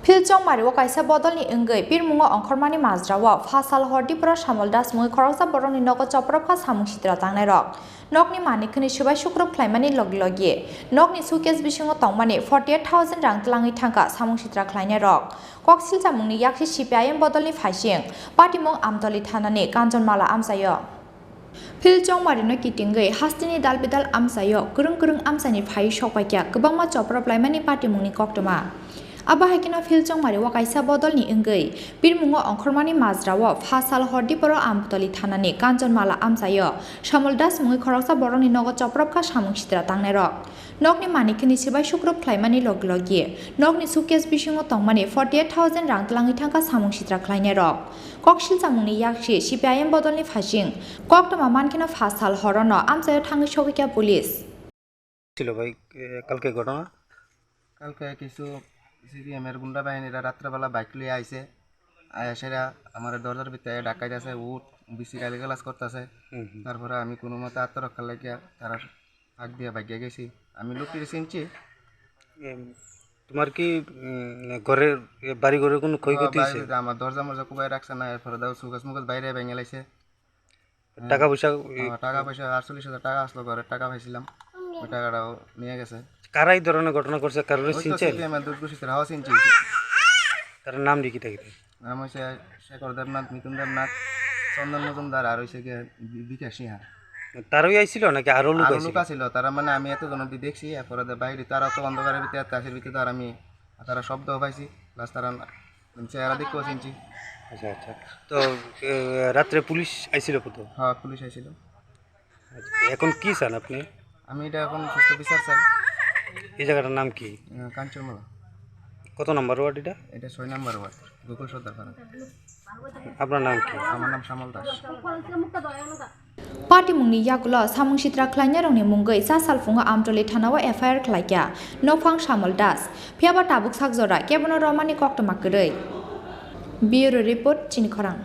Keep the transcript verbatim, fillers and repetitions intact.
Phil Chongmari o kaisa bodolni wngwi pirmungo ongkhormani majrao pha sal hor diporo Samol Das mungwi khoroksa borokni nogo chopropkha samung sitra tangnairok. Nokni manik khwnwi swbai sukrop khlaimani logi logi nokni suitcase bisingo tongmani forty eight thousand rang tlangwi thangkha samung sitra khlainairok. Kok silchamungni yaksi C P I M bodolni phaising patimung Amtoli thanani Kanchonmala amchaio. Phil Chongmarino kitingwi hasteni dal bidal amchaio kwrwng kwrwng amchaini phaiwi sokpaikha kwbangma choprop laimani patimungni koktwma. Abo hai kheno Phil Chongmari o kaisa bodolni wngwi pirmungo ongkhormani majrao pha sal hor diporo Amtoli thanani Kanchonmala amchaio Samol Das mungwi khoroksa borokni nogo chopropkha samung sitra tangnairok. Nokni manik khwnwi swbai sukrop khlaimani logi logi nokni suitcase bisingo tongmani forty eight thousand rang tlangwi thangkha samung sitra khlainairok. Kok silchamungni yaksi C P I M bodolni phaising koktwma mankheno pha sal horono amchaio thangwi sogwikha police. ছিল ভাই, এ, কালকে ঘটনা? কালকে কিছু সিপিএম এর গুন্ডা বাহিনীরা রাত্রেবেলা বাইক লইয়া আইছে। আয়া সেরা আমার দরজার ভিতরে ডাকাইতাছে, উঠ, বেশি গালিগালাজ করতেছে। হুম, হুম। তারপরে আমি কোনো মতে আত্মরক্ষার লাগিয়া তারা ফাঁক দিয়ে ভাগিয়া গেছি। আমি লোকটিকে চিনছি। এম, তোমার কি, উম, ঘরের, এ, বাড়ি ঘরের কোনো ক্ষয়ক্ষতি হ্যাঁ, হয়েছে? বাড়িতে আমার দরজা মরজা কোবাই রাখছে না, এরপরে দাও সুগাস মুগাস বাইরে ভেঙে লাইছে। টাকা পয়সা, আহ, টাকা পয়সা আটচল্লিশ হাজার টাকা আসলো, ঘরের টাকা পাইছিলাম, ওই টাকাটাও নিয়ে গেছে। কারা এই ধরনের ঘটনা করছে, কারোর ওই তো চিনছেন? সিপিএম এর দুধ ঘোষিত হাওয়া চিনছি। তার নাম লিখি থাকে। নাম হচ্ছে শেখর দেবনাথ, মিথুন দেবনাথ, চন্দন মজুমদার আর হচ্ছে গিয়ে বি-, বিকাশ সিংহ। তারাই আইছিল নাকি আরো লোক আরো আইছিল? লোক আছিল, তারা মানে আমি এতজন অব্দি দেখছি, এরপরে তো বাইরে তারা তো অন্ধকারের ভিতরে, তাসের ভিতরে তো আর আমি, তারা শব্দ পাইছি, প্লাস তারা চেহারা দেখতেও চিনছি। আচ্ছা, আচ্ছা। তো, এ, রাত্রে পুলিশ আইছিল তো? হ্যাঁ, পুলিশ আইছিল। আচ্ছা, এখন কি চান আপনি? আমি এটা এখন সুস্থ বিচার চাই। এই জায়গাটার নাম কি? আহ, কাঞ্চনমালা। কত নম্বর ওয়ার্ড এটা? এটা ছয় নম্বর ওয়ার্ড, গোকুল সর্দার পাড়া। আপনার নাম কি? আমার নাম শ্যামল Das. Patimungni yagulo samung sitra khlainairokni mungwi cha salphungo Amtoli thanao F I R khlaikha nokphang Samol Das. Phiyaba tabuk sakjora kebono romani koktwma kwrwi. Bureau report, Chini Khorang.